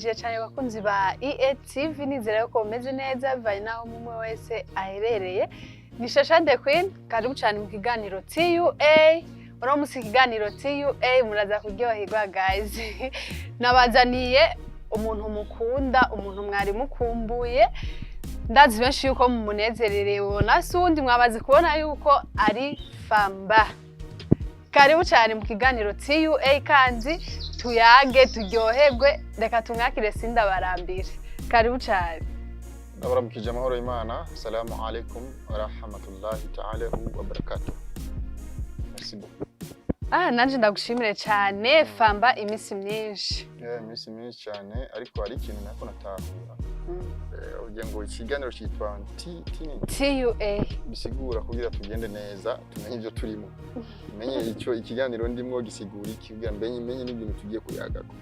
Ndabaramukije cyane bakunzi ba EATV, nizera yuko mumeze neza bivanye n'aho umwe wese aherereye. Ni Shasha the Queen, karibu cyane mu kiganiro TUA. Uno munsi ikiganiro TUA muraza kuryoherwa, guys. Nabazaniye umuntu mukunda, umuntu mwari mukumbuye. Ndazi benshi yuko mumunezererewe, na sundi mwamaze kubona yuko ari Famba. Karibu cyane mu kiganiro TUA, kandi tuyage turyoherwe. Reka tumwakire, sindabarambire. Karibu cyane. Ndabaramukije amahoro y'Imana. Assalamu alaikum wa rahmatullahi ta'ala wa barakatuh. Merci beaucoup. Ah, nanje ndagushimire cyane Famba, iminsi myinshi. Yeah, iminsi myinshi cyane, ariko hari ikintu nako natahura. Ugira ngo ikiganiro cyitwa T T TUA. Bisigura kugira tugende neza, tumenye ibyo turimo. Tumenye icyo ikiganiro ndimwo gisigura iki, kugira menye n'ibintu tugiye kuyagako.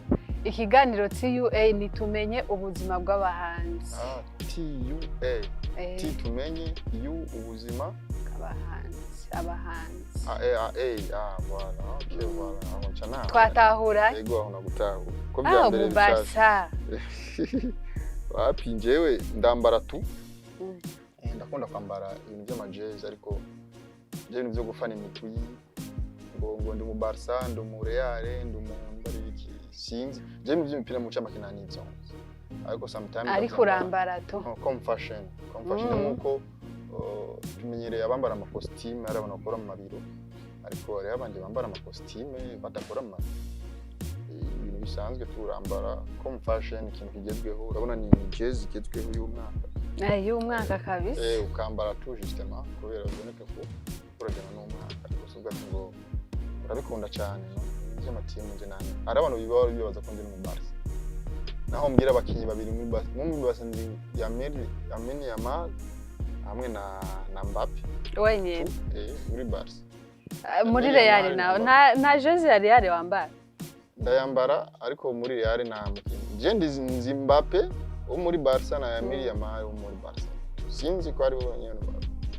Ikiganiro TUA ni tumenye ubuzima bw'abahanzi. Ah, T U A. Eh. T tumenye, U ubuzima. Abahanzi, abahanzi. A A A A, ah voilà, okay, voilà. Aho nca nawe. Twatahura. Yego, aho nagutahura. Ko ah bya mbere bishasha. Mubasa. Wapi, njyewe ndambara tu. Ndakunda kwambara ibintu by'amajezi, ariko ibyo bintu byo gufana imigwi ngo ndi mu Barca, ndi mu Real, ndi mu mbari iki, sinzi. Njyewe ibintu by'imipira mu ncamake nta n'ibyo, ariko sometimes ariko ndabyambara. Urambara tu. Comme fashion, comme fashion. Nkuko tumenyereye abambara amakositime ari abantu bakora mu mabiro, ariko hariho abandi bambara amakositime badakora mu mabiro. Ibintu bisanzwe turambara comme fashion, ikintu kigezweho. Urabona ni jezi igezweho y'umwaka. Y'umwaka kabisa. Ukambara tu justement kubera biboneka ko urajyana n'umwaka, ariko si ubwo ati ngo urabikunda cyane. No by'amatimu nje nani, hari abantu biba bibaza ko ndi mu Barca, naho mbwira abakinyi babiri muri Barca, nko muri Barca ndi Lamine Yamal hamwe na Mbappe. Wenyine. Muri Barca. Ah, muri Lamine Real Yamal nawe na nta jezi ya Real wambara? Ndayambara, ariko muri Real nta mukinyi je ndi, nzi Mbappe wo muri Barca na Lamine Yamal wo muri Barca. Sinzi ko ari bo bonyene,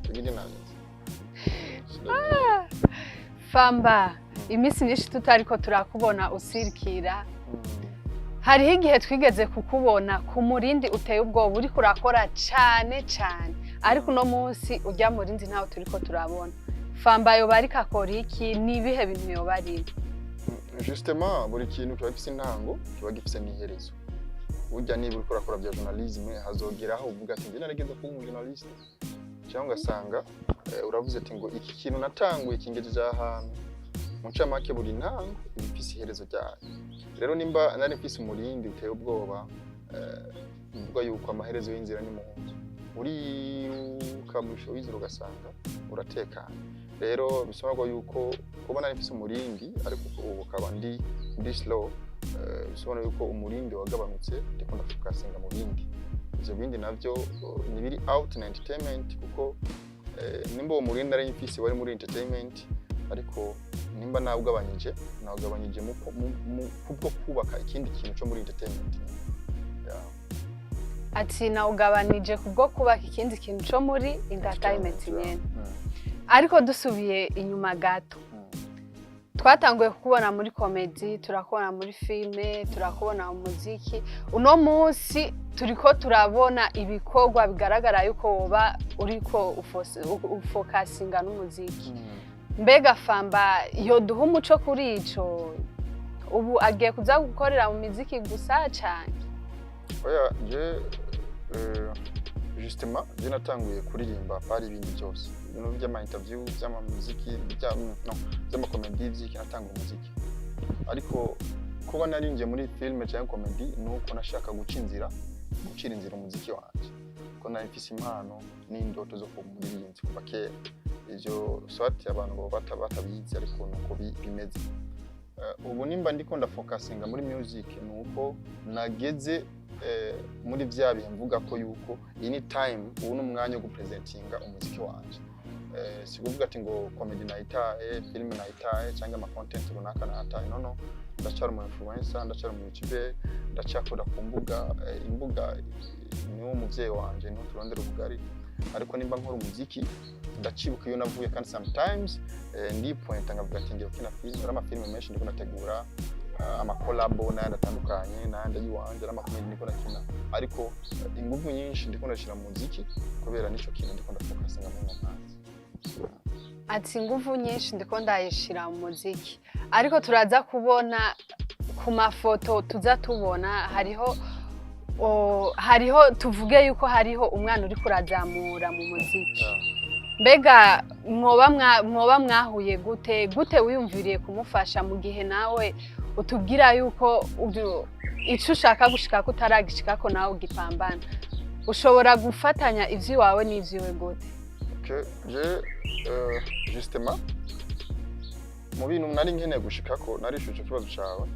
ibindi ntabizi. Famba, iminsi myinshi tutariko turakubona usirikira. Hariho igihe twigeze kukubona ku murindi uteye ubwoba, uriko urakora cane cane, ariko uno munsi ujya murindi ntawe turiko turabona. Famba yoba ariko akora iki? Ni ibihe bintu yoba arimo? Justement, buri kintu kiba gifise intango, kiba gifise n'iherezo. Burya niba uriko urakora bya journalisme, hazogeraho uvuga ati: "Njye narigeze kuba umujournaliste", cyangwa ugasanga uravuze ati ngo: "Iki kintu natanguye kingejeje ahantu." Mu ncamake, buri ntango iba ifise iherezo ryayo. Rero nimba nari mfise umurindi uteye ubwoba, bivuga yuko amaherezo y'inzira ni mu nzu. Uriruka mwisho w'inzira ugasanga uratekanye. Rero bisobanurwa yuko kuba nari mfise umurindi, ariko ubu ukaba ndi slow, bisobanura yuko umurindi wagabanutse, ndiko ndafocusinga mu bindi. Ivyo bindi navyo ni biri out na entertainment, kuko nimba uwo murindi nari mfise wari muri entertainment, ariko nimba nawugabanyije kubwo kubaka ikindi kintu co muri entertainment, yeah. Ati nawugabanije kubwo kubaka ikindi kintu co muri entertainment nyene. Ariko dusubiye inyuma gato, twatanguye kukubona muri comédie, turakubona muri filime, turakubona mu muziki. Uno munsi turiko turabona ibikorwa bigaragara yuko woba uriko ufocusinga n'umuziki. Mbega Famba yoduha umuco kuri ico? Ubu agiye kuza gukorera mu miziki gusa cane? Oya, je justement je natanguye kuririmba pari ibindi byose, ibintu by'ama interview, by'amamuziki, bya no by'amakomedi, by'iki, natanguye umuziki. Ariko kuba narinjiye muri filime cyangwa comedy ni uko nashaka guca inzira, gucira inzira umuziki wanje, ko nari mfise impano n'indoto zo kuba umuririmbyi kuva kera. Ivyo soit abantu baba batabizi, ariko nuko bimeze. Ubu nimba ndiko ndafocusinga muri music, ni uko nageze muri vya bihe mvuga ko yuko iyi ni time, ubu ni umwanya wo gupresentinga umuziki wanje. Si kuvuga ati ngo comedy nayitaye, filime nayitaye, cyangwa ama content runaka nayataye. No, ndacyari umu influencer, ndacyari umu youtuber, ndacyakora ku mbuga. Imbuga niwo muvyeyi wanje, niho turondera ubugari. Ariko nimba nkora umuziki, ndacibuka iyo navuye, kandi sometimes ndipointa nkavuga ati ngiye gukina filime. Hari amafilime menshi ndiko ndategura. Ama collabo n'ayandi atandukanye, n'ayandi y'iwanje, n'ama comédie ndiko ndakina, ariko inguvu nyinshi ndiko ndashira mu muziki, kubera nico kintu ndiko ndafocusinga muri uno mwanya. Ati inguvu nyinshi ndiko ndayishira mu muziki, ariko turaza kubona ku mafoto tuza tubona hariho hariho, tuvuge yuko hariho umwana uriko urazamura mu muziki. Mbega mwoba mwahuye gute? Gute wiyumviriye kumufasha mu gihe nawe utubwira yuko ico ushaka gushikako utaragishikako, nawe ugipambana? Ushobora gufatanya ivy'iwawe n'ivy'iwe gute? Ok, je justement mu bintu nari nkeneye gushikako, narishuje ico kibazo cawe.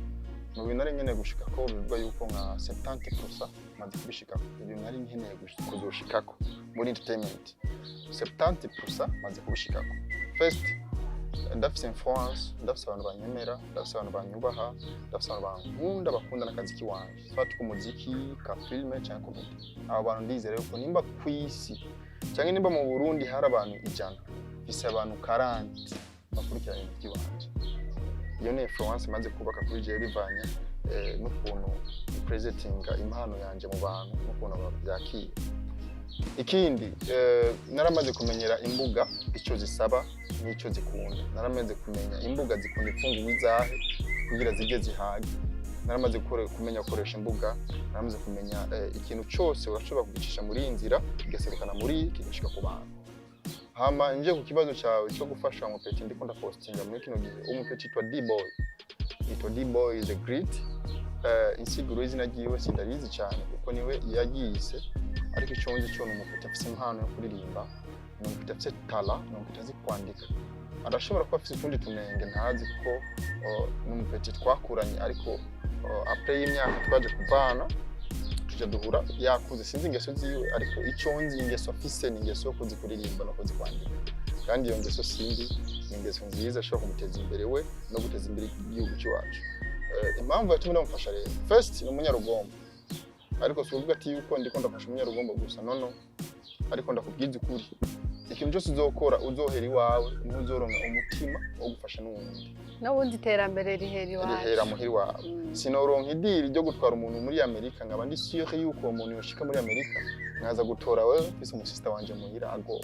Mu bintu nari nkeneye gushikako, bivuga yuko nka 70% maze kubishikako. Ibintu nari nkeneye kuzoshikako muri entertainment, 70% maze kubishikako. First, ndafise influence, ndafise abantu banyemera, ndafise abantu banyubaha, ndafise abantu bankunda, bakunda n'akazi kiwanje, soit ku muziki, ka filme cyangwa comédie. Abo bantu ndizera yuko nimba kw'isi cyangwa nimba mu Burundi hari abantu 100, mfise abantu 40 bakurikirana ibintu by'iwanje. Iyo ni influence maze kubaka kuri jewe, bivanye n'ukuntu presentinga impano yanje mu bantu n'ukuntu babyakira. Ikindi, naramaze kumenyera imbuga icyo zisaba n'icyo zikunda. Naramaze kumenya imbuga zikunda imfungurwa izahe kugira zijye zihage. Naramaze kumenya gukoresha imbuga. Naramaze kumenya ikintu cyose urashobora kugicisha muri iyi nzira, kigaserukana muri iyi, kigashika ku bantu. Hama nje ku kibazo cyawe cyo gufasha umu petit ndiko ndapostinga muri kino gihe, umu petit yitwa D-Boy, yitwa D-Boy the Great. Insiguro y'izina ryiwe sindarizi cyane kuko niwe yagiyise, ariko icyo nzi cyo ni umu petit afise impano yo kuririmba, ni umu petit afise talent, ni umu petit azi kwandika. Arashobora kuba afise utundi tunenge ntazi, kuko ni umu petit twakuranye, ariko après y'imyaka twaje kuvana, tuja duhura yakuze, sinzi ingeso ziwe. Ariko icyo nzi, ingeso afise ni ingeso yo kuzi kuririmba no kuzi kwandika, kandi iyo ngeso simbi, ni ingeso nziza ishobora kumuteza imbere we no guteza imbere igihugu cy'iwacu. Impamvu yatumye ndamufasha rero, first ni umunyarugombo, ariko si ukuvuga ati yuko ndiko ndafasha umunyarugombo gusa, no. Ariko ndakubwiza ukuri, ikintu cyose uzokora uzohera iwawe, ntuzoronka umutima wo gufasha n'uwundi. N'ubundi iterambere rihera iwacu. Rihera muhira iwawe. Sinoronka i deal ryo gutwara umuntu muri Amerika, nkaba ndi sûr yuko uwo muntu yoshika muri Amerika, nkaza gutora wewe mfise umusista wanje muhira agowe.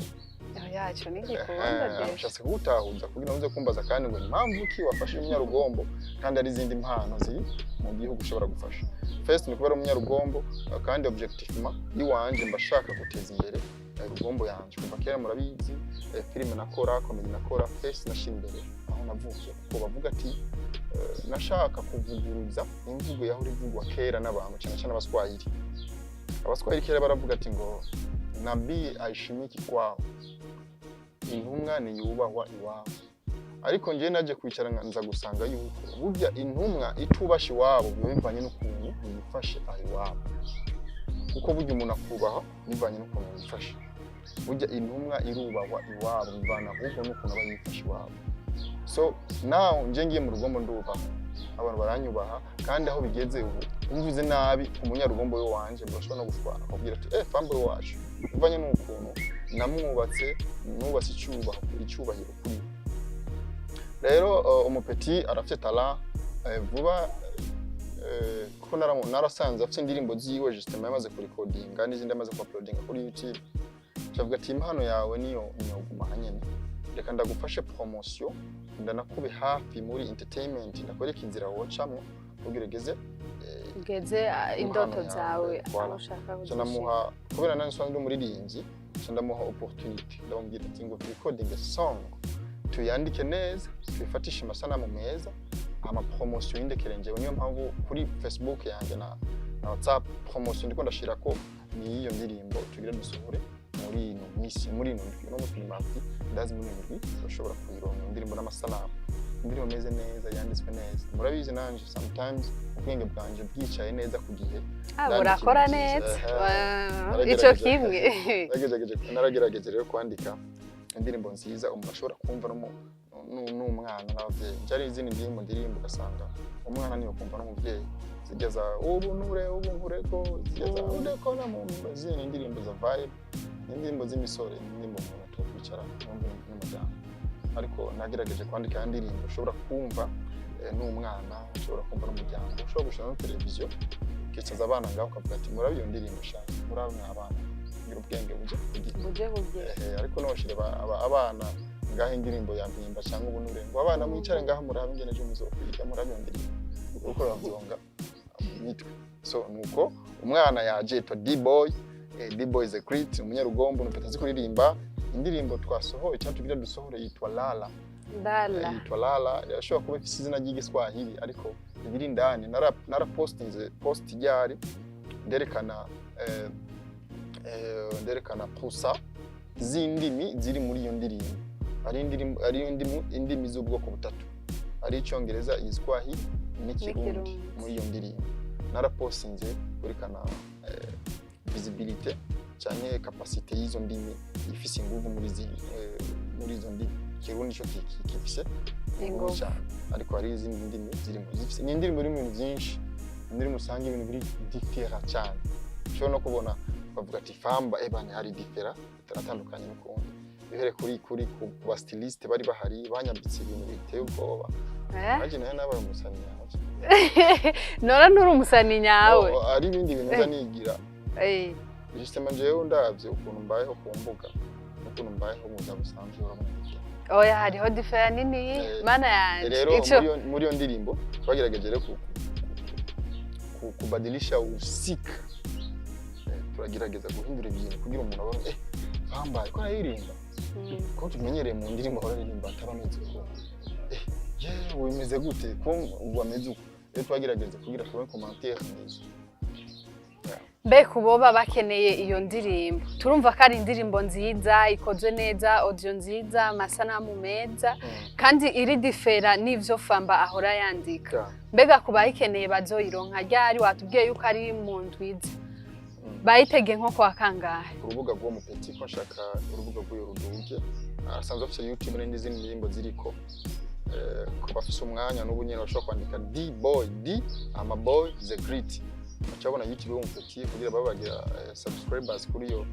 Aho yacu ni igikunda desha. Ushatse kuwutahuza kugira ngo uze kumbaza kandi ngo impamvu ki wafashe umunyarugombo kandi ari izindi mpano ziri mu gihugu ushobora gufasha. First ni kubera umunyarugombo, kandi objectivement iwanje mba shaka guteza imbere rugombo yanje. Kuva kera murabizi, filime nakora, comédie nakora, first nashira imbere aho navukiye, kuko bavuga ati nashaka kuvuguruza imvugo yahora ivugwa kera n'abantu, cyane cyane Abaswahili. Abaswahili kera baravuga ati ngo "Nabii aheshimiki kwao", intumwa ntiyubahwa iwabo. Ariko njye naje kwicara nza gusanga yuko burya intumwa itubasha iwabo biba bivanye n'ukuntu yifashe aho iwabo, kuko burya umuntu akubaha bivanye n'ukuntu yifashe. Burya intumwa irubahwa iwabo bivana ahubwo n'ukuntu aba yifashe iwabo. So now nje ngiye mu rugombo ndubahwa, abantu baranyubaha, kandi aho bigeze ubu umvuze nabi umunyarugombo we wanje murashobora no gushwana, akabwira ati "Fambo wacu", bivanye n'ukuntu namwubatse, nubatse icyubahiro kuri we. Rero umu petit arafite talent. Vuba kuko narasanze afite indirimbo ziwe justement yamaze kurikodinga n'izindi yamaze kuuploadinga kuri YouTube, cavuga ati "Impano yawe niyo niyoguma hanyene, reka ndagufashe promotion, ndanakube hafi muri entertainment, ndakwereka inzira wocamwo kugira ugeze ugeze indoto impano yawe, zawe voilà. aho ushaka Ca kuzishika. Ndamuha, kubera nani nsanzwe ndi umuririmbyi, ca ndamuha opportunity, ndamubwira ati ngo recording a song, tuyandike neza, tuyifatishe amasanamu meza, ama promotion yindekere njyewe. Niyo mpamvu kuri Facebook yanjye na WhatsApp promotion ndiko ndashirako ni iyo ndirimbo tugira dusohore muri ino misi, muri ino ndwi. Uno munsi ni mardi, ndazi muri ino ndwi urashobora kuyironka indirimbo n'amasanamu, indirimbo imeze neza, yanditswe neza. Murabizi nanje sometimes ubwenge bwanje bwicaye neza ku gihe Ah, ndandika urakora ibintu vyiza. neza. Naragerageje. Ico kimwe. Naragerageje rero kwandika indirimbo nziza umuntu ashobora kumva n'umwana n'ababyeyi. Njye izindi ndirimbo ndirimbo ugasanga umwana niyo kumva n'umubyeyi, zijya za ubu nure ubu nkureko, zijya za ureko na mu zindi ndirimbo za vibe, ni indirimbo z'imisore, ni indirimbo umuntu atokwicara yumva n'umuryango. Ariko nagerageje kwandika ya ndirimbo ushobora kumva. n'umwana, ushobora kumva n'umuryango, ushobora gushira no televiziyo ukicaza abana ngaho, ukavuga ati: "Murabe iyo ndirimbo sha, murabe mwa abana, kugira ubwenge buje kugira." Buje bugere. Ariko noshire abana ngaho indirimbo ya Mpimba cyangwa Ubunure, ngo: "Abana mwicare ngaho murabe ingene ejo muzokwiga, murabe iyo ndirimbo," uriko uravyonga mu mitwe. So nuko umwana yaje yitwa D-Boy. D-Boy is a great umunyarugombo, nuko atazi kuririmba. Indirimbo twasohoye cyangwa tugira dusohore yitwa Lala. Lala. Yitwa Lala. Irashobora kuba ifise izina ry'Igiswahili, ariko ibiri indani narapostinze post ryari nderekana nderekana pusa z'indimi ziri muri iyo ndirimbo. Ari indirimbo, ari indimi z'ubwoko butatu, ari Icyongereza, Igiswahili n'Ikirundi. N'ikirundi. Muri iyo ndirimbo narapostinze kwerekana visibilité cyane capacité y'izo ndimi ifise inguvu muri izo ndimi. Ikirundi cyo gifise inguvu Inguvu. cyane, ariko hari izindi ndimi zirimo zifise. Ni indirimbo irimo ibintu byinshi, indirimbo usanga ibintu biri différent cyane. Ushobora no kubona bavuga ati: "Famba ebane hari différent, turatandukanye n'ukundi." Bihere kuri ku ba styliste bari bahari, banyambitse ibintu biteye ubwoba. Nanjye nayo nabaye umusani nyawe. Nora nturi umusani nyawe. No, hari ibindi bintu nza nigira. Justement, jewe ndavye ukuntu mbayeho ku mbuga n'ukuntu mbayeho mu buzima busanzwe, urabona ko Oya, hariho différence nini. Mana yanje. Rero ico muri iyo ndirimbo twagerageje rero kubadilisha usika. Turagerageza guhindura ibintu kugira umuntu abone bambaye ko araririmba, ko tumenyereye mu ndirimbo ahora aririmba ataba ameze uko. Yewe, bimeze gute ko ubu ameze uko? Rero twagerageza kugira tubone commentaire nziza. Mbe kuboba bakeneye iyo ndirimbo, turumva ko ari indirimbo nziza, ikozwe neza, audio nziza, amasanamu meza, kandi iri différent n'ivyo Famba ahora yandika. Mbega ku bayikeneye bazoyironka ryari? Watubwiye yuko ari mu ndwiza. Bayitege nko kwa kangahe? Ku rubuga rw'uwo mupeti, ko nshaka urubuga rw'uyo ruduge, asanzwe afite YouTube n'izindi ndirimbo ziriko. Ko bafise umwanya n'ubu nyene bashobora kwandika D Boy, D ama Boy the Great, baca babona YouTube y'uwo mupeti, kugira babe bagira subscribers kuri iyo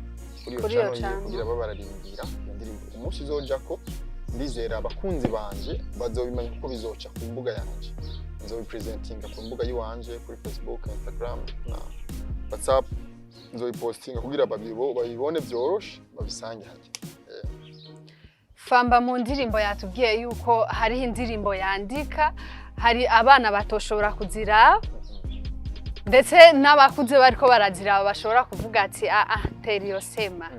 Kuri iyo channel yiwe, channel. kugira babe bararindira iyo ndirimbo umunsi izojako. Ndizera abakunzi banje bazobimenya, kuko bizoca ku mbuga yanje, nzobipresentinga ku mbuga yiwanje, kuri Facebook, Instagram na WhatsApp. Nzobipostinga kugira babibone byoroshe, babisange hajya. Famba mu ndirimbo yatubwiye yuko hariho indirimbo yandika, hari abana batoshobora kuziraba, ndetse n'abakuze bariko baraziraba bashobora kuvuga ati: "Ah ah, tera iyo sema."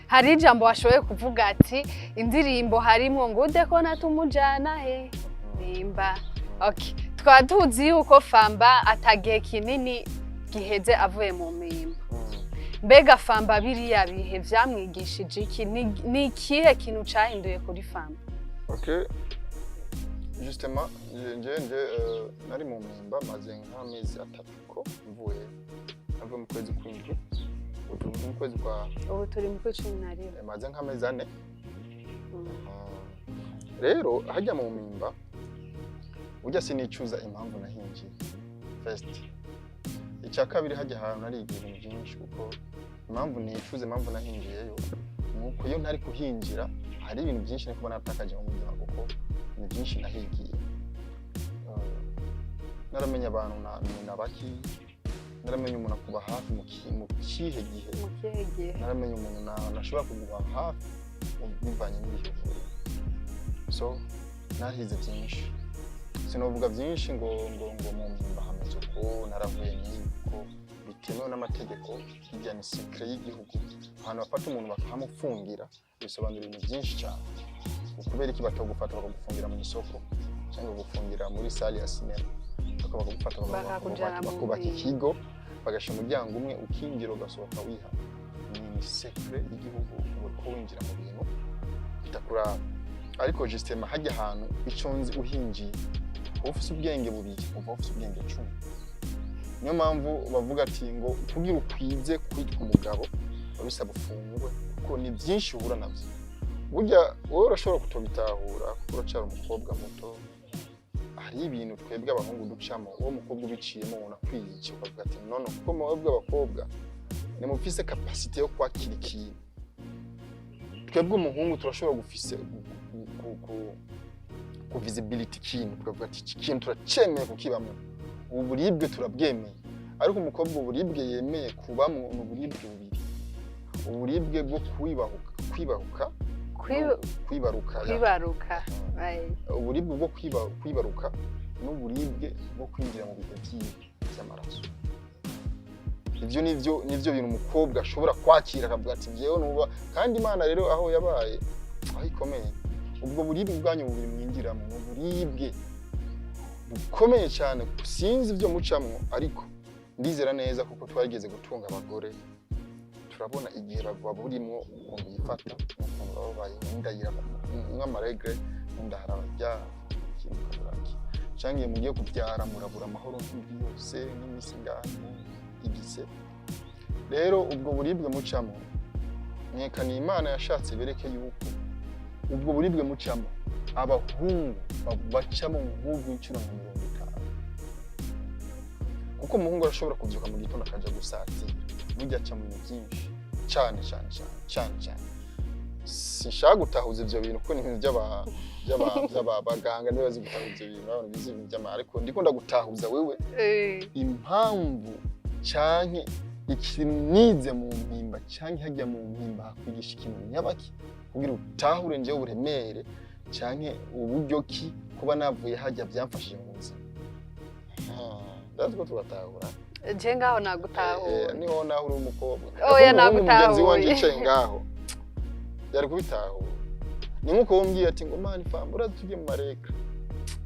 Hari ijambo washoboye kuvuga ati indirimbo harimwo ngo ude ko natumujana he nimba. Okay, tukaba tuzi yuko Famba atagihe kinini giheze avuye mu mpimba. Mbega Famba biriya bihe vyamwigishije iki? Ni ikihe kintu cahinduye kuri Famba? Ok, justement, nje nari mu mpimba maze nk'amezi 3 ko mvuye, navuye mu kwezi kw'indwi, ubu turi mu kwezi kwa Ubu turi mu kwa 11. Maze nk'amezi 4. Rero hajya mu mpimba ujya, sinicuza impamvu nahinjiye first. Icya kabiri, hajya ahantu nariga ibintu byinshi, kuko impamvu nicuza impamvu nahinjiyeyo ni uko iyo ntari kuhinjira hari ibintu byinshi nari kuba naratakaje mu buzima, kuko ni byinshi nahigiye. Naramenye abantu na baki, naramenye umuntu akuba hafi mu kihe gihe. Mu kihe gihe. Naramenye umuntu nashobora kuguba hafi bivanye n'ibihe uvuyemo. So narize byinshi, sinovuga byinshi ngo mu mpimba hameze uko naravuye n'ibi, kuko bitemewe n'amategeko. Hirya ni secret y'igihugu. Ahantu bafata umuntu bakahamufungira bisobanura ibintu byinshi cyane. Kubera iki batagufata bakagufungira mu isoko cyangwa bagufungira muri salle ya cinéma, ariko bakagufata Bakakujana mu bakubaka mpimba. ikigo, bagashyira umuryango umwe, ukinjira ugasohoka wiha. Ni secret y'igihugu, uba uriko winjira mu bintu bitakuraba. Ariko justement hajya ahantu, icyo nzi, uhinjiye uba ufise ubwenge bubiri, uba ufise ubwenge 10. Niyo mpamvu bavuga ati ngo kugira ukwize kwitwa umugabo biba bisaba ufungwe, kuko ni byinshi uhura nabyo. Burya wowe urashobora kutobitahura kuko uracyari umukobwa muto. Hari ibintu twebwe abahungu ducamo, uwo mukobwa ubiciyemo ubona kwiyica, ukavuga ati nono, kuko mwebwe abakobwa nimufise capacité yo kwakira ikintu. Twebwe umuhungu turashobora gufise Ku visibility ikintu, tukavuga ati iki kintu turacemeye kukibamo, ubu buribwe turabwemeye. Ariko umukobwa, uburibwe yemeye kubamwo ni uburibwe bubiri: uburibwe bwo kwibahuka, kwibaruka ya. Kwibaruka. Ay. Uburibwe bwo kwibaruka n'uburibwe bwo kwinjira mu bihe by'amaraso. Ibyo nivyo bintu umukobwa ashobora kwakira akavuga ati njyewe nuba. Kandi Imana rero aho yabaye, aho ikomeye, ubwo buribwe bwanyu bubiri mwinjiramo ni uburibwe bukomeye cyane. Sinzi ibyo mucamwo, ariko ndizera neza kuko twageze gutunga abagore, turabona igihe baburimwo ukuntu yifata n'ukuntu bababaye. Inda nk'ama règles, inda harabajya ikintu ukabura iki, canke iyo mugiye kubyara murabura amahoro nk'indwi yose, nk'iminsi ingahe igise. Rero ubwo buribwe mucamo, nkeka ni Imana yashatse bereke yuko ubwo buribwe mucamo abahungu bacamo nk'ubwo inshuro nka 50, kuko umuhungu arashobora kubyuka mu gitondo akaja gusatira. Burya aca mu bintu byinshi cyane cyane cyane cyane cyane. Sinshaka gutahuza ivyo bintu kuko ni ibintu by'abaganga, nibo bazi gutahuza ivyo bintu, abantu bize ibintu by'ama, ariko ndiko ndagutahuza wewe impamvu canke ikintu nize mu mpimba, canke hajya mu mpimba hakwigisha ikintu nyabaki kugira utahure njyewe uburemere canke uburyo ki kuba navuye hajya byamfashije mu buzima. Ndazi ko turatahura. Je ngaho nagutahura. Niho naho uri umukobwa. Oya, Ariko umuhungu mugenzi wanje nagutahuye. yicaye ngaho yari kubitahura. Ni nkuko wombwiye ati ngo mani famba, urazi tujye mu ma règles,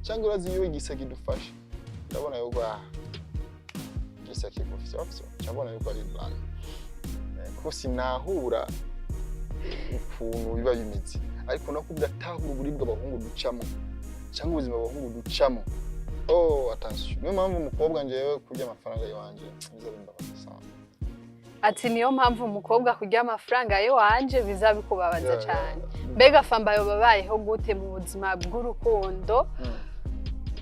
cyangwa urazi iyo igiseke idufashe, ndabona yuko igiseke gufyofyo, cyabona yuko ari blague. Kuko sinahura ukuntu biba bimeze, ariko no kudatahura uburibwe abahungu ducamo cyangwa ubuzima abahungu ducamo. Oh, attention, niyo mpamvu umukobwa, njyewe kurya amafaranga yiwanje biza bimbabaza sana. Ati niyo mpamvu umukobwa kurya amafaranga y'iwanje biza bikubabaza cyane. Mbega Famba yoba abayeho gute mu buzima bw'urukundo?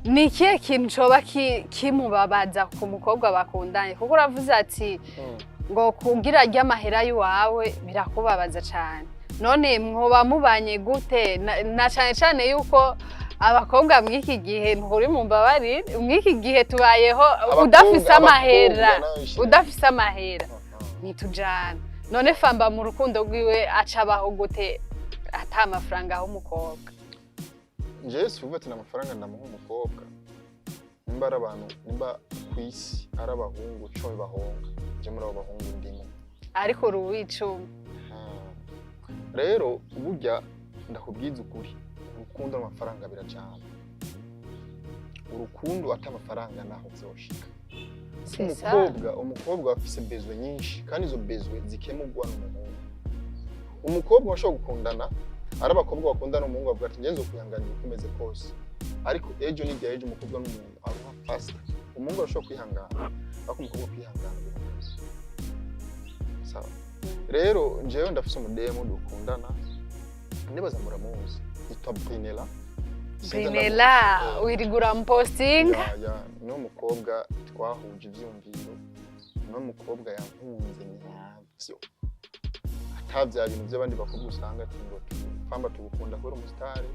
Ni ikihe kintu coba kimubabaza ku mukobwa bakundanye? Kuko uravuze ati ngo kugira arya amahera y'iwawe birakubabaza cyane. None mwoba mubanye gute? Na cyane cyane yuko abakobwa mw'iki gihe, nturi mu mbabarire, mw'iki gihe tubayeho udafise amahera, Abakobwa nawe shira. udafise amahera ntitujana. None Famba mu rukundo rwiwe aca abaho gute ata amafaranga aho umukobwa? Njyewe si uvuga ati amafaranga ndamuha umukobwa. Nimba ari abantu, nimba ku isi ari abahungu 10 bahonga, nje muri abo bahungu ndimo. Ariko uri uw'icumi. Ah. Rero burya ndakubwiza ukuri, urukundo n'amafaranga birajana. Urukundo ata amafaranga naho vyoshika. C'est ça. Umukobwa afise besoin nyinshi, kandi izo besoin zikemurwa n'umuhungu. Umukobwa bashobora gukundana, ari abakobwa bakundana, umuhungu avuga ati ngenzo kwihanganira uko umeze kose, ariko ejo n'ijya ejo umukobwa n'umuntu aruha faster. Umuhungu arashobora kwihangana, ariko umukobwa kwihangana biragoye. Sawa, rero njyewe ndafise umudemu dukundana, ndibaza muramuzi, yitwa Brinella. Sinzi. Brinella. Ndamuzi. Wirigura mpostinga. Ya, ni umukobwa twahuje ivyumviro, ni umukobwa yankunze nyavyo, ata bya bintu by'abandi bakobwa usanga ati ngo famba tugukunda kubera umusitari,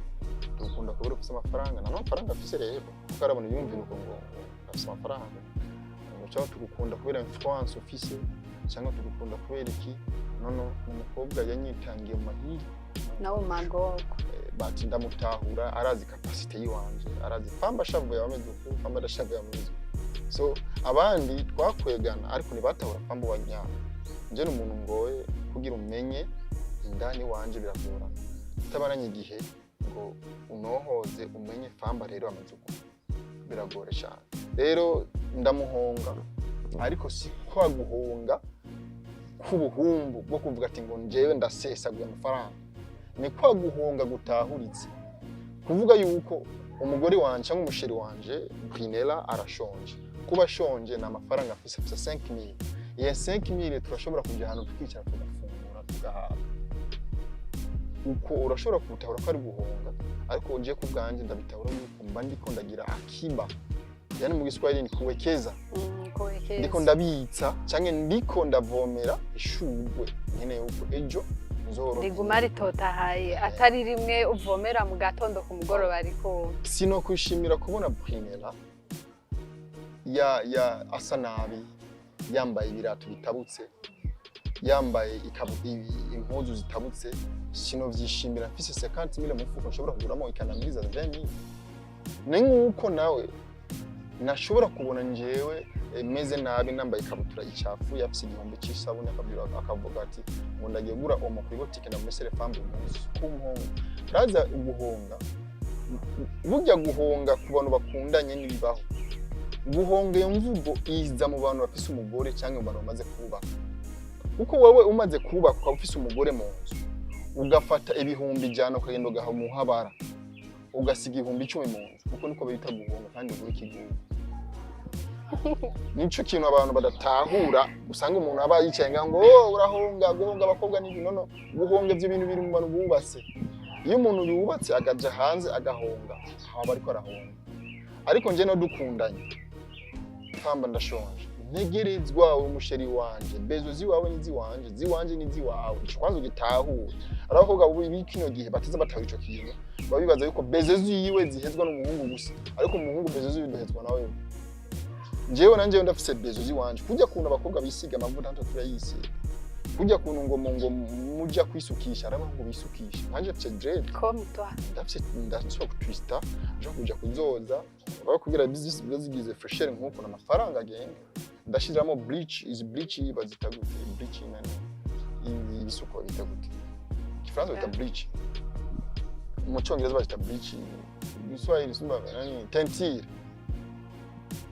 tugukunda kubera ufise amafaranga. Nta mafaranga afise rero, kuko arabona yumvira uko ngo afise amafaranga, ngo cyangwa tugukunda kubera influence ufise, cyangwa tugukunda kubera iki. Nono ni umukobwa yanyitangiye mu mahirwe nawe mu magorwa. Bati ndamutahura, arazi capacité yiwanje, arazi famba ashavuye ameze uku, famba adashavuye ameze uku. So abandi twakwegana ariko ntibatahura famba wa nyawe. Nje ni umuntu ngoye kugira umenye indani wanje, biragorana utabaranye igihe ngo unohoze umenye famba rero ameze uku, biragora cyane. Rero ndamuhonga, ariko si kwa guhonga k'ubuhumbu bwo kuvuga ati ngo njyewe ndasesaguye amafaranga. Ni kwa guhonga gutahuritse, kuvuga yuko umugore wanje cyangwa umu chérie wanje Brinella arashonje. Kuba ashonje ni amafaranga afise 5000. Iyo 5000 turashobora kujya ahantu tukicara, tugafungura, tugahaga. Uko urashobora kubitahura ko ari guhonga, ariko nje ku bwanjye ndabitahura yuko mba ndiko ndagira akiba, yani mu Giswahili ni kuwekeza. Kuwekeza. Ndiko ndabitsa cyangwa ndiko ndavomera ishurwe nkeneye yuko ejo Nzoronka Riguma ritotahaye, atari rimwe uvomera mu gatondo, ku mugoroba ariko. Sinokwishimira kubona Primera ya asa nabi, yambaye ibirato bitabutse, yambaye impuzu zitabutse. Sinovyishimira mfise 50 mille mu mufuko nshobora kuguramo ikanambiza 20 mille. Ni nk'uko nawe nashobora kubona njewe meze nabi, nambaye ikabutura icafuye, afise igihumbi c'isabune, akabwira, akavuga ati ngo ndagiye gura omo kuri botike ndamesere fambe impuzu kumponga. Raza uguhonga, burya guhonga ku bantu bakundanye ntibibaho. Guhonga, iyo mvugo iza mu bantu bafise umugore cyangwa mu bantu bamaze kubaka, kuko wowe umaze kubaka ukaba ufise umugore mu nzu, ugafata 100,000 ukagenda ugaha umuhabara, ugasiga 10,000 mu nzu, kuko niko bita guhonga. Kandi ugura ikigugu, nico kintu abantu badatahura. Usanga umuntu aba yicaye ngaho ngo: "Oh, urahonga." Guhonga abakobwa ni no guhonga, ivyo bintu biri mu bantu bubatse. Iyo umuntu yubatse akaja hanze agahonga, haba ariko arahonga. Ariko nje no dukundanye, pamba ndashonje, ntegerezwa uri umuchéri wanje, besoins ziwawe n'iziwanje, ziwanje n'iziwawe. Ico kwanza ugitahure. Ari abakobwa b'ikino gihe bateze batahura ico kintu, baba bibaza yuko besoins ziwe zihezwa n'umuhungu gusa, ariko umuhungu besoins ziwe duhezwa nawe. Njyewe na njyewe ndafise besoins ziwanje. Kurya kuntu abakobwa bisiga amavuta, natwe turayisiga. Kurya kuntu ngo muja kwisukisha, ari abahungu bisukisha, nanje mfise dread. Comme toi. Ndafise, ndashobora kutwista, ndashobora kuja kuzoza bakubwira ziba zigize fraîcheur nk'uko n'amafaranga agenda. Ndashiramo bleach, izi bleach bazita gute? Bleach nani, ibisuko bita gute? Igifaransa bita bleach, mu cyongereza bazita bleach, mu Giswahili simba nani, teinture.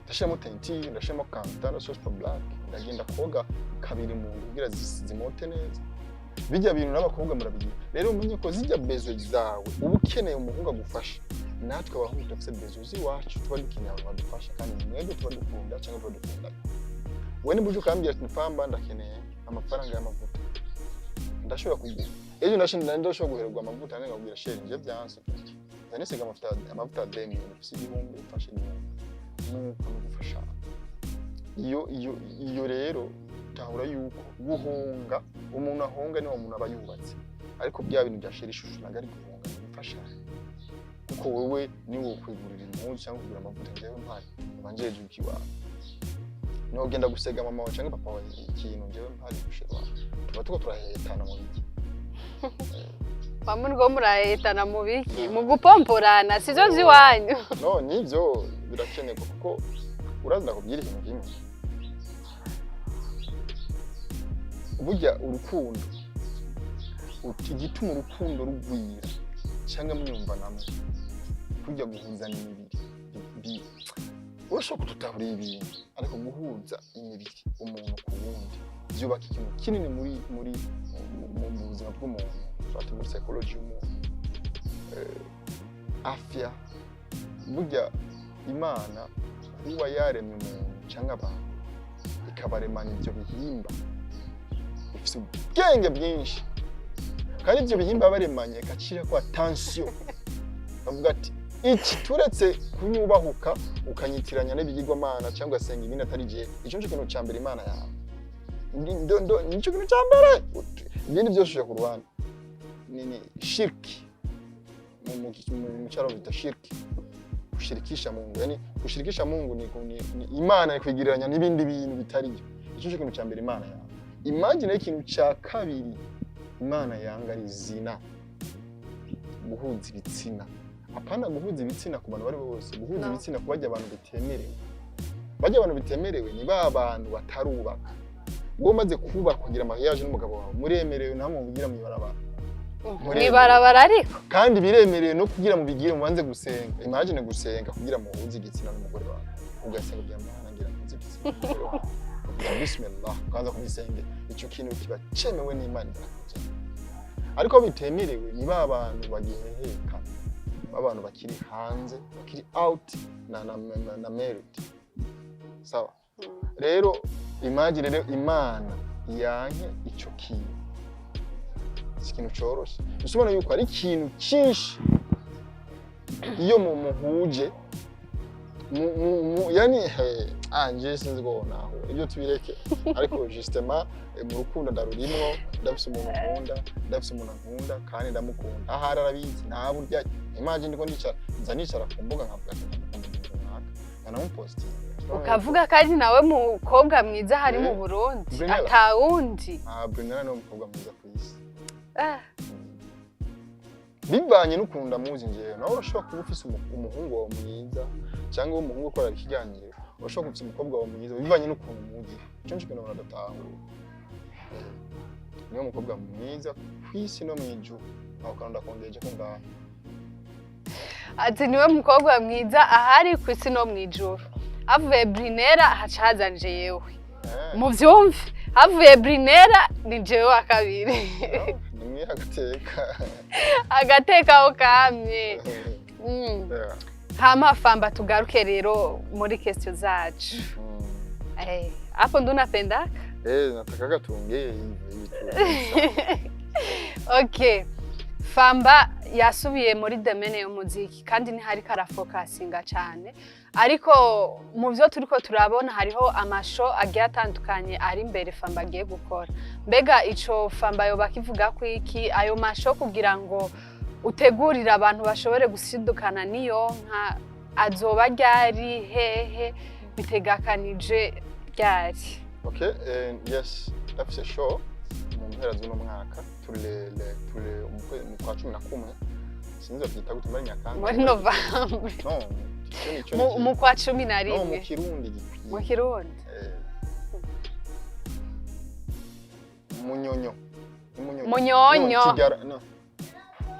Ndashiramo teinture, ndashiramo kanta, ndashiramo super black, ndagenda koga kabiri mu ndwi kugira zimote neza. Bijya bintu n'abakobwa murabigira. Rero umenye ko zijya besoins zawe uba ukeneye umuhungu agufasha. Natwe abahungu dufite besoins z'iwacu, tuba dukeneye abantu badufasha, kandi mwebwe tuba dukunda cyangwa tuba dukundanye. Wowe niba uje ukambwira ati: "Pamba, ndakeneye amafaranga y'amavuta," ndashobora kuguha. Ejo ndashobora guhererwa amavuta, nanjye nkabwira: "Chéri, nje byanse, ndanisiga amavuta ya 2000, mfise igihumbi, mfashe igihumbi." Nuko nugufasha. Iyo rero tahura yuko guhunga, umuntu ahunga niwo muntu aba yubatse. Ariko bya bintu bya chéri chouchou ntabwo ari guhunga, ni gufashanya, kuko wowe niwo kwigurira impuzu cyangwa kugura amavuta. Njyewe mpari uba njejwe ikiwawe, niho ugenda gusega mama wawe cyangwa papa wawe ikintu, njyewe mpari chéri wawe, tuba tuko turahetana mu biki. Bamwe ngo murahetana mu biki? Mu gupomporana, sivyo vy'iwanyu. No, nivyo birakenerwa, kuko urazi, ndakubwira ikintu kimwe: burya urukundo, igituma urukundo rugwira cyangwa mwumva namwe kujya guhuzana imibiri, urashobora kututahura ibintu, ariko guhuza imibiri umuntu ku wundi byubaka ikintu kinini muri mu buzima bw'umuntu, soit muri psychology y'umuntu, afya. Burya Imana kuba yaremye umuntu cyangwa abantu, ikabaremana ibyo bihimba bifite ubwenge bwinshi, kandi ibyo bihimba baremanye gacira ko attention, bavuga ati iki turetse kunyubahuka ukanyitiranya n'ibigirwamana cyangwa ugasenga ibindi atari jewe, icyo nicyo kintu cya mbere Imana yawe. Nicyo kintu cya mbere, ibindi byose uje ku ruhande ni shirki. Mu cyaro bita shirki, kushirikisha Mungu. Yani kushirikisha Mungu ni Imana kwigiriranya n'ibindi bintu bitari byo. Icyo nicyo kintu cya mbere Imana yawe. Imagine, ikintu cya kabiri Imana yanga ari zina, guhuza ibitsina. Apana guhuza ibitsina ku bantu bari bo bose, guhuza No. ibitsina ku bajya abantu bitemerewe. Bajya abantu bitemerewe ni ba bantu batarubaka. Wowe umaze kubaka, kugira mariage n'umugabo wawe, muremerewe, namwe mubigira mw'ibarabara. Muremerewe. Mw'ibarabara ariko. Kandi biremerewe no kugira mubigire mubanze gusenga. Imagine gusenga kugira muhuze igitsina n'umugore wawe, ugasenga kugira Mana ngira muhuze igitsina n'umugore wawe, ukavuga bismillah, ukabanza kubisengera. Icyo kintu kiba cyemewe n'Imana irakuza. Ariko bitemerewe ni ba bantu bagiheheka, ba bantu bakiri hanze, bakiri out na married. Sawa rero, imagine rero Imana yanke icyo kintu, si ikintu coroshe. Bisobanura yuko ari ikintu cyinshi iyo muhuje. Yani he, nje sinzi ko naho ibyo tubireke, ariko justement mu rukundo ndarurimwo. Ndafise umuntu nkunda, ndafise umuntu ankunda kandi ndamukunda. Ahari arabizi, nta burya imagine ndiko ndicara, nza nicara ku mbuga nkavuga ati ndamukunda umuntu runaka, nkanamupostinga. Ukavuga ko ari nawe mukobwa mwiza hari mu Burundi. Brunella. Atawundi. Ah, Brunella niwe mukobwa mwiza ku isi. Ah, Bivanye n'ukuntu ndamuzi njyewe. Nawe urashobora kuba ufise umuhungu wawe mwiza, cyangwa umuhungu ukora ikiganiro, urashobora kuba ufise umukobwa wawe mwiza bivanye n'ukuntu umuzi. Ico nico kintu abantu badatahura. Niwe mukobwa mwiza ku isi no mw'ijuru. Aho kantu ndakongeje ko ngaho. Ati niwe mukobwa mwiza ahari ku isi no mu ijuru. Havuye Brinera haca haza jewe. Muvyumve, havuye Brinera ni jewe wa kabiri. Nimwe agateka. Agateka aho kamye. Hama Famba, tugaruke rero muri question zacu. Hapo ndo unapendaka? Eh, natakaga tuongee hivi hivi tu. Okay, Famba yasubiye muri domaine y'umuziki kandi ntihariko arafokasinga cyane, ariko mu byo turiko turabona hariho ama show agiye atandukanye ari imbere Famba agiye gukora. Mbega ico Famba yoba kivuga ko iki, ayo ma show, kugira ngo utegurire abantu bashobore gusidukana n'iyo nka azoba ryari, hehe, bitegakanije ryari? Okay, yes, ndafise show mu mpera z'uno mwaka. Turi le mu kwa 11, sinzi bavyita gute, muri Nyakanga. Muri Novembre. No, ico nico. Mu kwa cumi na No, mu rimwe. Kirundi gikwiye. Mu Kirundi. Munyonyo. Ni Munyonyo. Munyonyo. No, Kigara, no.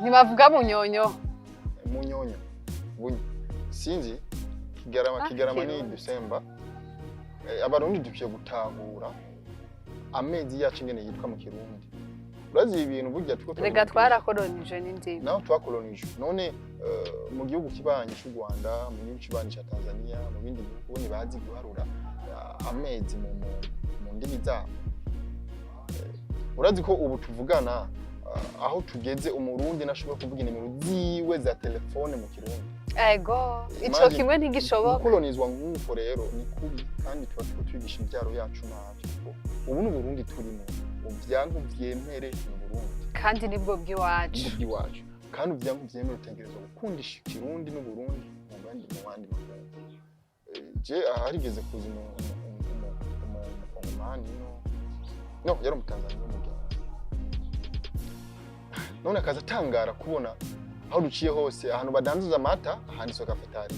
Ntibavuga Munyonyo. Munyonyo. Bunyo. Sinzi. Kigarama, Ah, Kigarama ni Kirundi. December. Abarundi dukwiye gutahura amezi yacu ingene yitwa mu Kirundi. Urazi ibintu burya tuko Rega twarakoronije n'indimi. Naho twakolonije none, mu gihugu kibanyi cy'u Rwanda, mu gihugu kibanyi cya Tanzania, mu bindi bihugu ntibazi guharura amezi mu ndimi zabo. Urazi ko ubu tuvugana, aho tugeze umurundi ntashobora kuvuga inimero ziwe za telefone mu Kirundi. Ego, ico Imagine, kimwe ntigishoboka. Gukolonizwa nk'uko rero ni kubi, kandi tuba turiko twigisha imbyaro yacu nabi, kuko ubu ni Uburundi turimo. Uvyanke uvyemere, ni Uburundi. Kandi nibwo bw'iwacu. Nibwo bw'iwacu, kandi uvyanke uvyemere utegerezwa gukundisha Ikirundi n'Uburundi mu bandi makungu. Je aha harigeze kuza umukongomani, no yari umutanzaniya w'umugenzi, none akaza atangara kubona aho duciye hose, ahantu badandaza amata handitswe cafétéria,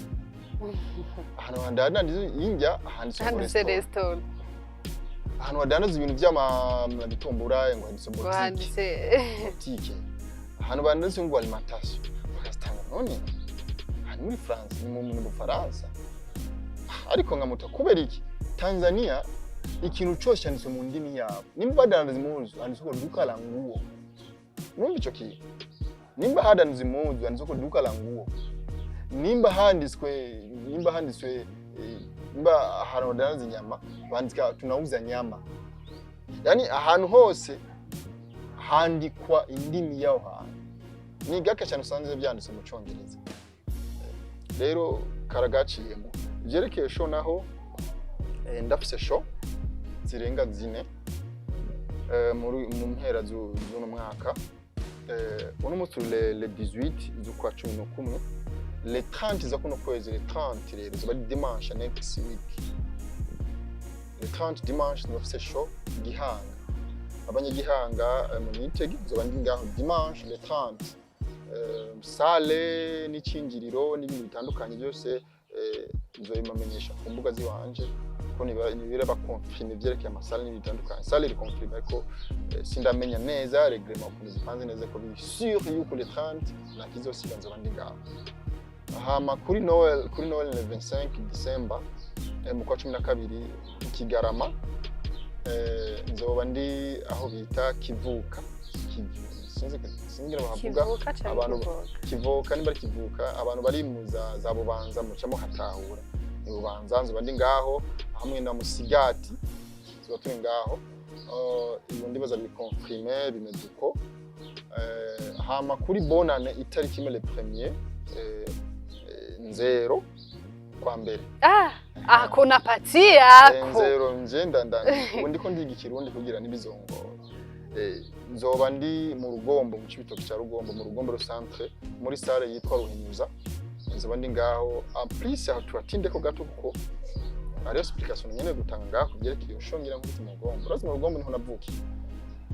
ahantu badandaza indya handitswe ngo handitse restaurant, restaurant, ahantu badandaza ibintu by'amabitumbura ngo handitse ngo boutique, handitse boutique, ahantu badandaza ngo alimentation. Bakazitanga none aha ni muri France, ni mu Bufaransa. Ariko nkamuta kubera iki Tanzania ikintu cyose cyanditswe mu ndimi yabo. Nimba badandaza impuzu handitswe ngo duka la nguo. Numva ico kintu, nimba hadandaza impuzu handitswe ngo duka la nguo, nimba handitswe nimba ahantu badandaza inyama bandika tunauza nyama. Yani ahantu hose handikwa indimi y'aho hantu. Ni gake cyane usanze byanditse mu Cyongereza. Rero karagaciyemo. Ivyerekeye show naho, ndafise show zirenga zine mu mpera z'uno mwaka. Uno munsi turi le 18 z'ukwa 11. Le 30 za kuno kwezi, le 30 rero ziba ari dimanche next week, le 30 dimanche ndafise show Gihanga. Abanyagihanga, mu Mitegi, nzoba ndi ngaho dimanche le 30. Salle n'icinjiriro n'ibindi bitandukanye byose nzobimamenyesha ku mbuga ziwanje, ko nibiraba confirmé vyerekeye ama salle n'ibindi bitandukanye. Salle iri confirmé, ariko sindamenya neza règlement ukuntu zipanze neza, ko biri sûr yuko le 30 nakizosiba nzoba ndi ngaho. Hama kuri Noël le 25 December, mu kwa 12 i Kigarama, nzoba ndi aho bita Kivuka. Sinzi bahavuga. Kivuka canke Kivoka? Kivoka, nimba ari Kivuka. Abantu bari mu za Bubanza mucamo hatahura ni Bubanza. Nzoba ndi ngaho hamwe na Musigati, tuba turi ngaho. Ibyo ndibaza biri confirmé, bimeze uko. Hama kuri Bonane itariki imwe, le premier nzero. Kwa mbere. Ah, ako napatia ako. Nzero nje nda ubu ndiko ndiga Ikirundi kugira ntibizongora. Nzoba ndi mu Rugombo, mu Cibitoke ca Rugombo, mu Rugombo centre, muri salle yitwa Ruhinyuza. Nzoba ndi ngaho. En plus, aho turatindeko gato kuko hariho explication nyene gutanga ngaho kuvyerekeye iyo show ngira nkubita mu Rugombo. Urazi, mu Rugombo niho navukiye.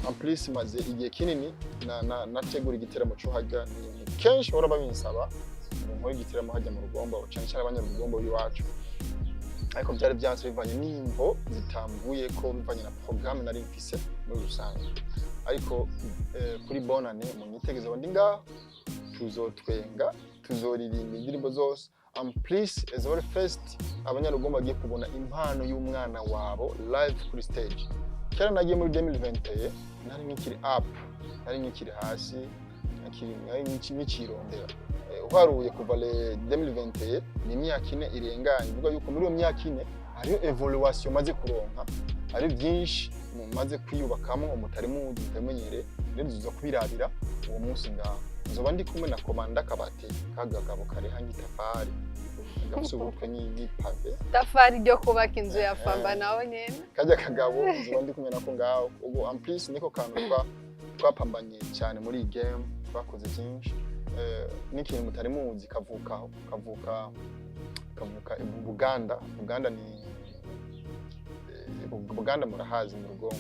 En plus, maze igihe kinini na nategura igiteramo co harya. Ni kenshi bahora babinsaba ngo nkore igiteramo hajya mu Rugombo, cane cane abanyarugombo b'iwacu, ariko byari byanse bivanye n'imvo zitambuye ko bivanye na programme nari mfise muri rusange. Ariko kuri bonane mu myitegezo ndi ngaho, tuzotwenga, tuzoririmba indirimbo zose. En plus, as very first, abanyarugombo bagiye kubona impano y'umwana wabo live kuri stage. Kera nagiye muri 2021, nari nkikiri up, nari nkikiri hasi, nari nkikirondera. Uharuye kuva le 2021, ni imyaka 4 irenganye. Uvuga yuko muri iyo myaka 4 hariho évolution maze kuronka, hari byinshi mumaze kwiyubakamo mutari muzi, mutamenyere. Rero tuza kubirabira uwo munsi ngaho. Nzoba ndi kumwe na komanda Kabate, kagagabo kareha nk'itafari, gafise ubutwe nk'ipave. Tafari ryo kubaka inzu ya Famba nawe nyene. Kajya kagabo nzoba ndi kumwe nako ngaho. Ubwo en plus niko kantu twapambanye cyane muri iyi game, twakoze byinshi. N'ikintu mutari muzi, kavuka i Buganda. Buganda ni Buganda, murahazi mu Rugombo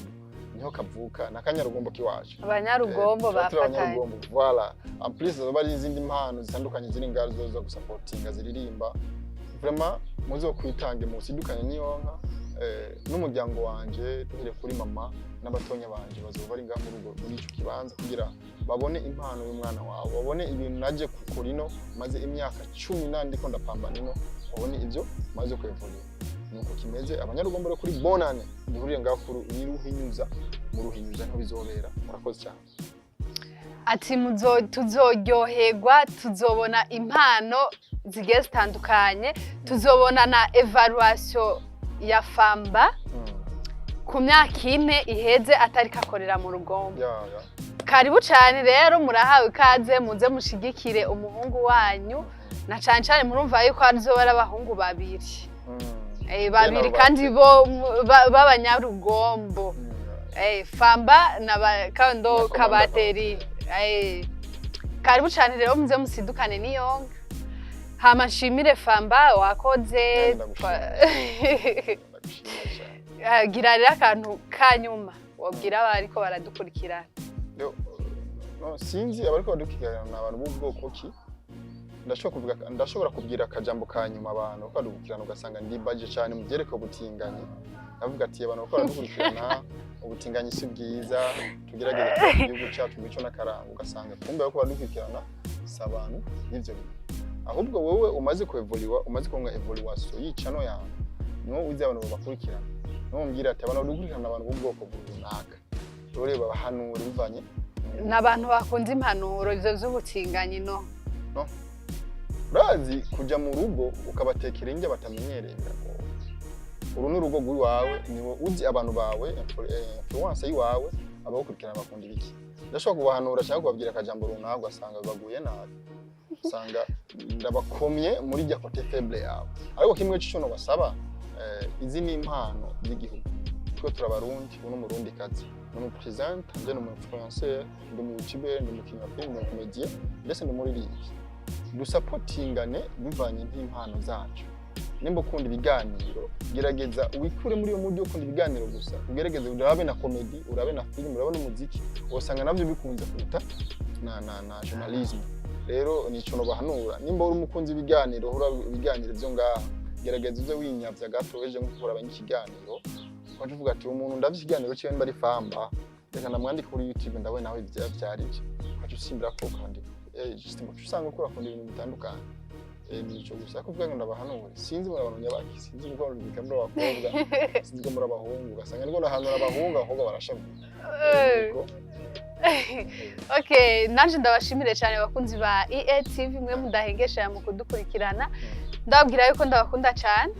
niho kavuka, n'akanyarugombo kiwacu. Abanyarugombo Tuba turi bafatanye. Abanyarugombo, voilà. En plus zoba ari izindi mpano zitandukanye ziri ngaho zoza gusapotinga, ziririmba. Vraiment muzokwitange, musidukanye niyonka n'umuryango wanje, duhere kuri mama n'abatonya banje, bazoba bari ngaho muri urwo muri ico kibanza kugira babone impano y'umwana wawe, babone ibintu naje gukora ino, maze imyaka 10 ndiko ndapambana ino, babone ibyo maze kwevurira. Nuko kimeze. Abanyarugombo rero, kuri bonane duhurire ngaho kuri ni Ruhinyuza, mu Ruhinyuza niho bizobera. Murakoze cyane. Ati tuzoryoherwa, tuzobona impano zigiye zitandukanye, tuzobona na évolution ya Famba ku myaka 4 iheze atari kakorera mu Rugombo. Ya. Karibu cyane rero, murahawe ikaze, muze mushigikire umuhungu wanyu, na cane cane murumva yuko azoba ari abahungu babiri. Babiri nabo kandi bo b'abanyarugombo. Famba na kando Na Komanda. Kabateri. Karibu cyane rero, muze musidukane niyonka. Hama nshimire Famba, wakoze. Nanjye ndagushimira. Ndagushimira cyane. Gira rero akantu ka nyuma wabwira abariko baradukurikirana. Yo, no, sinzi abariko badukurikirana ni abantu b'ubwoko ki. Ndashobora kuvuga, ndashobora kubwira akajambo ka nyuma abantu bariko badukurikirana, ugasanga ndibaje cyane mu byerekeye ubutinganyi. Ndavuga ati abantu bariko baradukurikirana, ubutinganyi si bwiza, tugerageze kubaka igihugu cyacu mu mico n'akaranga. Ugasanga kumbe bariko baradukurikirana si abantu b'ivyo bintu, ahubwo wowe umaze kuevoliwa, umaze kuronka évolution y'icano yawe, niwo uzi abantu babakurikirana. Niwo mbwira ati abantu badukurikirana abantu b'ubwoko runaka, rero babahanura bivanye. Ni abantu bakunda impanuro, ivyo vy'ubutinganyi no. Urazi kuja mu rugo ukabatekera indya batamenyereye biragoye. Uru ni urugo rw'iwawe, niwe uzi abantu bawe, influence y'iwawe, abagukurikirana bakunda ibiki. Ndashobora kubahanura cyangwa kubabwira akajambo runaka, ugasanga baguye nabi, usanga ndabakomye muri rya côté faible yawe. Ariko kimwe cyo nobasaba, izi ni impano z'igihugu, twe turabarundi. Uno murundi kazi ni umupresident, nje ni umu-influenceur, ndi umu youtuber, ndi umukinnyi wa film, ndi umucomédien, ndetse ndi umuririmbyi. Dusapotingane bivanye n'impano zacu. Nimba ukunda ibiganiro, gerageza wikure muri iyo mood yo ukunda ibiganiro gusa, ugerageze urabe na comédie, urabe na film, urabe n'umuziki, usanga navyo bikunze kuruta na journalisme. Rero nico nobahanura: nimba uri umukunzi w'ibiganiro, uhora ibiganiro vyo ngaha, gerageza uze winyavya gato ejo nko kuraba nk'ikiganiro, ukaca uvuga ati umuntu ndavye ikiganiro ciwe, nimba ari Famba, reka ndamwandike kuri YouTube, ndabona nawe ivyo vyari byo, ukaca usimbira ko ukandika just uca usanga ko urakunda ibintu bitandukanye. Nico gusa kuvuga ngo ndabahanure. Sinzi muri abantu nyabaki, sinzi ko muri abakobwa, sinzi ko muri abahungu, ugasanga niko ndahanura abahungu, abakobwa barashavuye. Niko. Okay, nanje ndabashimire cyane abakunzi ba EATV, mwe mudahengesha mu kudukurikirana. Ndababwira yuko ndabakunda cyane.